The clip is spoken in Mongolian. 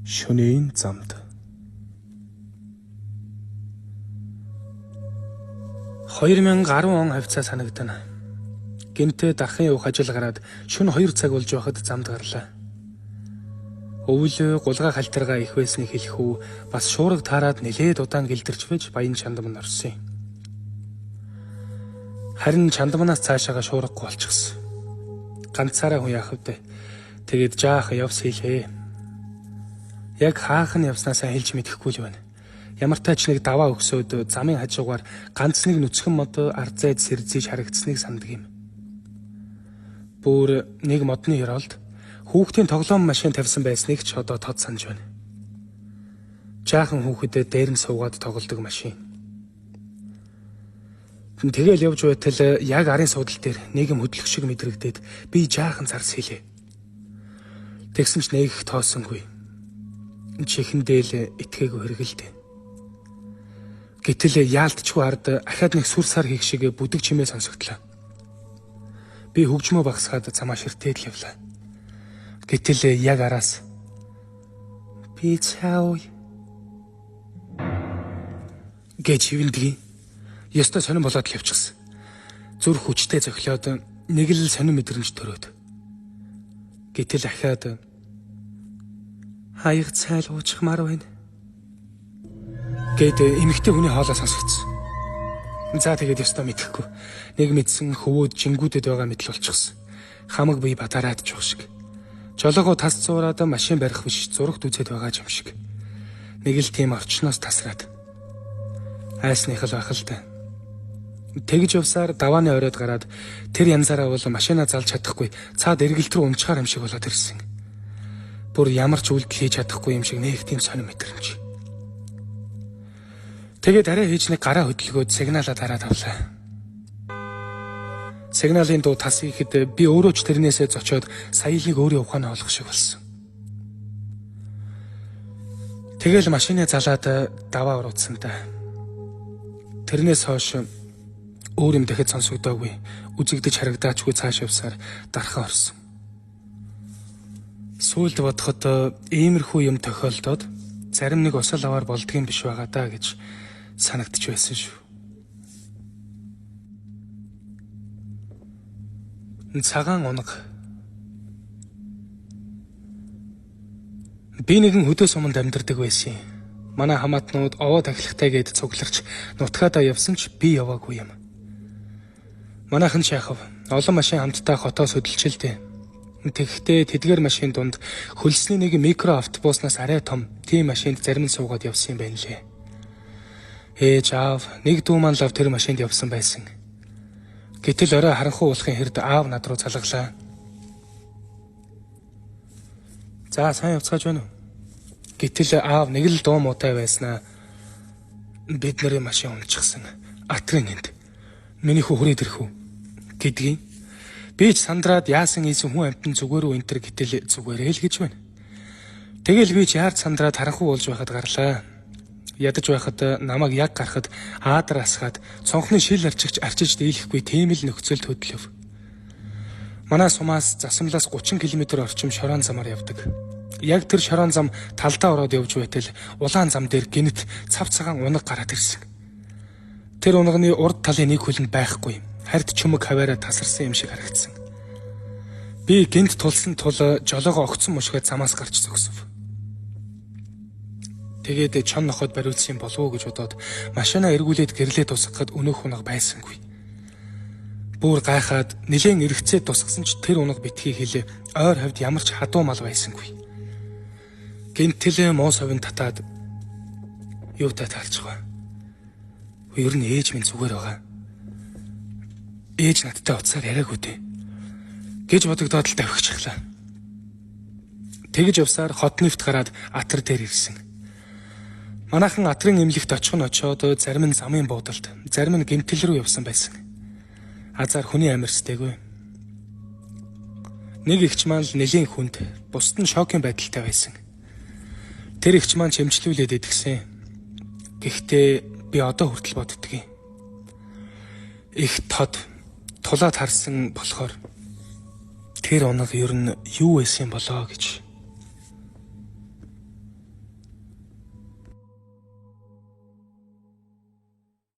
Шөнийн замд 2010 он хавьцаа санагдана. Гинтээ дархан явах ажил гараад шөнө 2 цаг болж байхад замд гарлаа. Өвөл гулгай халтаргаа их байсныг хэлэх үү, бас шуурга таарад нэлээд удаан гэлдэрч байж баян чандман орсон юм. Харин чандманаас цаашаага шуургагүй болчихсон. Ганцаараа хүн яах вэ? Тэгээд жаах явс хийлээ. Яг хаах нь явснаасаа хэлж мэдэхгүй л байна. Ямар тач нэг даваа өгсөөд замын хажуугаар ганц нэг нүцгэн мод арзайд сэрзийж харагдсныг санадаг юм. Бүр нэг модны хороолд хүүхдийн тоглоом машин тавьсан байсныг ч одоо тод санаж байна. Жаахан хүүхэдээ дээр нь суугаад тоглодог машин. Тэгэл явж байтал яг арын суудал дээр нэг юм хөдлөх шиг мэдрэгдээд би жаахан зарс хийлээ. Тэгсэн ч нэг их тоосонгүй. Чихэндээ л итгээгүй хэрэгэлдэ. Гэтэл яалтчгүй ард ахаад нэг сүр сар хийх шиг бүдэг чимээ сонсогдлоо. Би хөгжмөө багасгаад замаа ширтээд л явлаа. Гэтэл яг араас би цаав гэж хивэндгий. Ёстой сонин болоод л явчихсан. Зүрх хүчтэй цохилоод нэг л сонин мэдрэмж төрөөд. Гэтэл ахаад хаяг цайл уучихмаар байна гэд эмэгтэй хүний хоолой сонсогдсон. За тэгээд ёстой мэдэхгүй. Нэг мэдсэн хөвөөд жингүүдэд байгаа мэдл болчихсон. Хамаг бие бадараад ч шиг. Жолоогоо тас зуураад машин барих биш зурагт үзээд байгаа юм шиг. Нэг л тийм орчноос тасраад. Айсных л байх л да. Тэгж явсаар давааны оройд гараад тэр янзаараа бол машина залж чадахгүй цаад эргэлт рүү унчгаар юм шиг болоод ирсэн. Бүр ямар ч үйлдэл хийж чадахгүй юм шиг нэг тийм сонир мэдрэмж. Тэгээд арай хийж нэг гараа хөдөлгөөд сигналаа дараад авлаа. Сигналын дуу тас ихэд би өөрөө ч тэрнээсээ зочоод сая л нэг өөрийн ухаанаа олох шиг болсон. Тэгэл машины залаад даваа уруудсан та. Тэрнээс хойш өөр юм дахид сонсогдоогүй. Үзэгдэж харагдаачгүй цааш явсаар дархан орсон. Сүүлд бодоход иймэрхүү юм тохиолдоод зарим нэг осол аваар болдгийн биш байгаа даа гэж санагдчих байсан шүү. Цагаан унаг. Би нэгэн хөдөө суманд амьдардаг байсан юм. Манай хамаатнууд овоо тахилгатай гээд цугларч нутгаадаа явсан ч би яваагүй юм. Манайхан ч яхав олон машин хамтдаа хотоос хөдөлчихлээ. Тэгэхдээ тэдгээр машин дунд хөлсний нэг микро автобуснаас арай том тийм машинд зарим нь суугаад явсан юм байна лээ. Ээж аав нэг дүү маань лав тэр машинд явсан байсан. Гэтэл орой харанхуй уулахын хэрд аав над руу залглаа. За сайн явцгааж байна уу? Гэтэл аав нэг л дуу муутай байснаа бид нарын машин унчихсан. Атрын энд. Миний хүү хүрээд ирэх үү гэдгийг. Би ч сандраад яасан ийсэн хүн амьтан зүгээр үү энтер гэтэл зүгээрээ л гэж байна. Тэгэл би ч яарч сандраад харанхуй уулж байхад гарлаа. Ядаж байхад намайг яг гарахад аадар асгаад цонхны шил арчигч арчиж дийлэхгүй тийм л нөхцөлд хөдлөв. Манай сумаас засамлаас 30 км орчим шорон замаар явдаг. Яг тэр шорон зам талдаа ороод явж байтал улаан зам дээр гинэт цав цагаан унаг гараад ирсэн. Тэр унагны урд талын нэг хөлөнд байхгүй. Хард чөмөг хаваараа тасарсан юм шиг харагдсан. Би гинт тулсан тул жолоогоо огцон мушгаад замаас гарч зогсов. Тэгээд чон ноход бариулсан юм болов уу гэж бодоод машинаа эргүүлээд гэрлээ тусгахад өнөөх унаг байсангүй. Бүр гайхаад нилээн эргэцээ тусгасан ч тэр унаг битгий хэлээ. Ойр хавьд ямар ч хадуу мал байсангүй. Гинтэлээ муу совин татаад юутай таарчих вэ? Ер нь ээж минь зүгээр байгаа. Ээж надтай уцаар яриаггүй дээ гэж бодогдоод л давхичихлаа. Тэгж явсаар хот нефт гараад атар дээр ирсэн. Манайхан атрын эмнэлэгт очих нь очоод зарим нь замын буудалд, зарим нь гэмтэл рүү явсан байсан. Азар хүний амирсдэггүй. Нэг эгч маань л нэлийн хүнд, бусд нь шокийн байдалтай байсан. Тэр эгч маань чимчлүүлээд идэгсэн. Гэхдээ би одоо хүртэл боддгийн. Их тод тулаад харсан болохоор тэр унаг ер нь юу байсан болоо гэж.